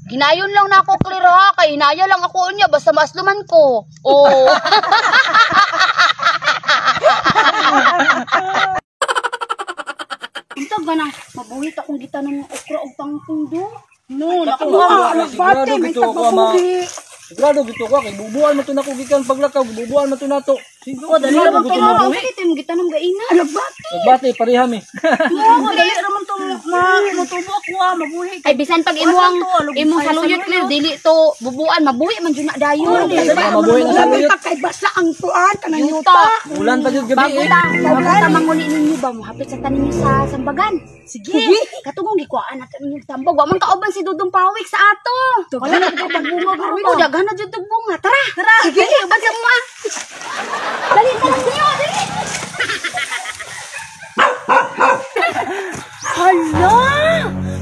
Ginayon lang na ako, Clear ha. Kay hinaya lang ako niya basta maasluman ko. Oh. Unta ganang mabuhit akong gitanom ng okra og tangkong do. No, nakuha. Bate, may tagmabuhi. Sigurado gito ko kay bubuan man to nako gikan paglakaw, bubuan man to nato. O, dali ra man to mabuhi. Ito yung gitanom gaina. Alagbate. Alagbate pareha mi. No, dali ra man to motubo ako mabuhi. Ay bisan pag imuang imong saluyot Clear dili to bubuan mabuhi man jud na dayon. Mabuhi na saluyot. Kay basa ang tuan kanang yuta. Ulan pa jud gabi. Bago ta manguli ninyo ba mohapit sa tanin sa sambagan. Sige. Katugong gikuhaan nato ninyo sambag. Wa man kauban si Dudong Pawik sa ato. Wala na jud bunga garo. Daghan na jud bunga. Tara. Tara. Sige, uban sa mga. Dali na lang niyo, dali. Hala!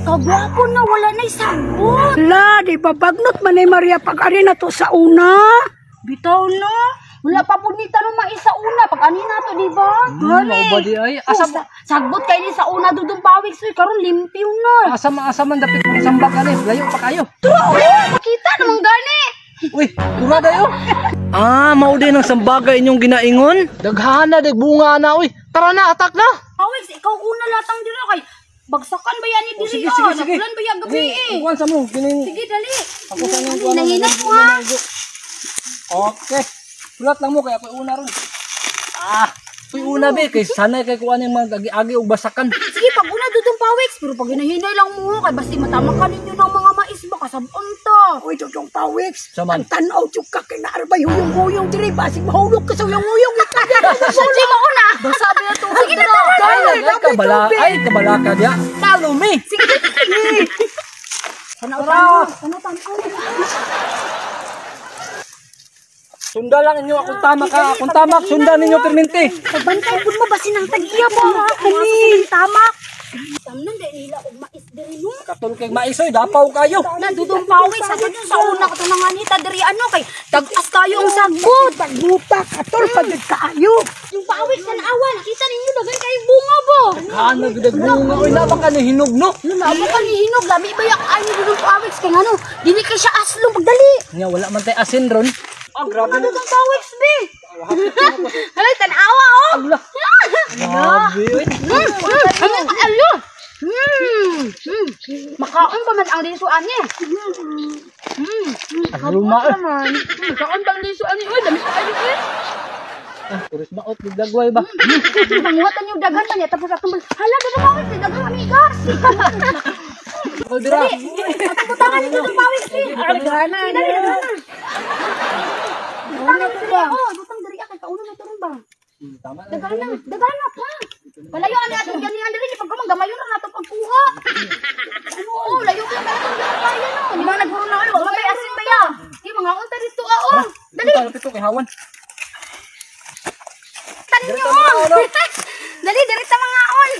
Kagwapo na wala na isagot. Hala, di ba bagnot man ni Maria pag ari na to sa una? Bitaw na. Wala pa pud ni tanong mais sa una pag ani na to, di ba? Gani. Ay, asa sagbot kay ni sa una Dudong Pawik soy karon limpiw na. Asa man dapit mong sambak ani, layo pa kayo. Tura, oh, makita naman gani. Uy, tura dayo. Ah, mao din ang sambaga inyong ginaingon. Daghan na bunga na uy. Tara na, atak na. Pawik, ikaw una latang dira kay bagsakan ba yan ni diri? Sige, sige, sige. Nakulan ba yan gabi eh? Kuan sa mo, kining. Sige, dali. Ako sa nang kuan. Nanginat mo ha. Okay. Sulat lang mo kay ako'y una ron. Ah, ako'y una be kay sanay kay kuan yung mga agi-agi og basakan. Sige, pag una Dudong Pawik, pero pag hinahinay lang mo kay basti matama ka ninyo ng mga mais ba kasabon ta. Uy, Dudong Pawik, ang tan-aw jud ka kay naarbay huyong-huyong diri basig mahulog ka sa huyong-huyong. Sige, mauna. Basa ba to? Sige na tara. Ay, kabala ka diya. Follow me. Sige, sige. Tanaw, tanaw, tanaw. Sunda lang inyo akong tama ka. Akong tamak, sundan ninyo perminti. Pagbantay pud mo basin ang tag-iya ba? Ani tamak. Tamnan dai nila og mais diri no. Katol kay mais oy, dapaw kayo. Na Dudong Pawik sa jud sa una kato nanganita diri ano kay tag-as kayo ang sagbot. Tagbuta katol pa jud kaayo. Yung Pawik sa naawa nakita ninyo daghan kay bunga ba? Ano gud bunga oy, naba ka ni hinog no. Naba ka ni hinog, lami ba yak ay ni Dudong Pawik kay ngano dili kay siya aslong pagdali. Nya wala man tay asin ron. Ah, grabe na Dudong Pawik be. Ay, tan-awa oh. Grabe oy. Ano ayo? Makaon pa man ang liso ani. Aroma. Makaon bang liso ani oy, dami kayo eh. Ah, turis maot gidagway ba. Manguhatan yung daghan man niya tapos atong hala Dudong Pawik, daghan kami gas. Ako dira. Atong butangan ni Dudong Pawik. Daghan na. Oh, butang diri kay kauna na turon ba. Tama na. Daghan na, daghan na pa. Palayo ani atong ganihan diri ni pagkamang gamayon ra nato pagkuha. Oo, layo lang ka atong ginakayan no. Di ba naghuro na wa may asin ba ya? Di mga unta dito ah oh. Dali. Dali kay hawan. Tanin niyo oh. Dali diri ta mga on.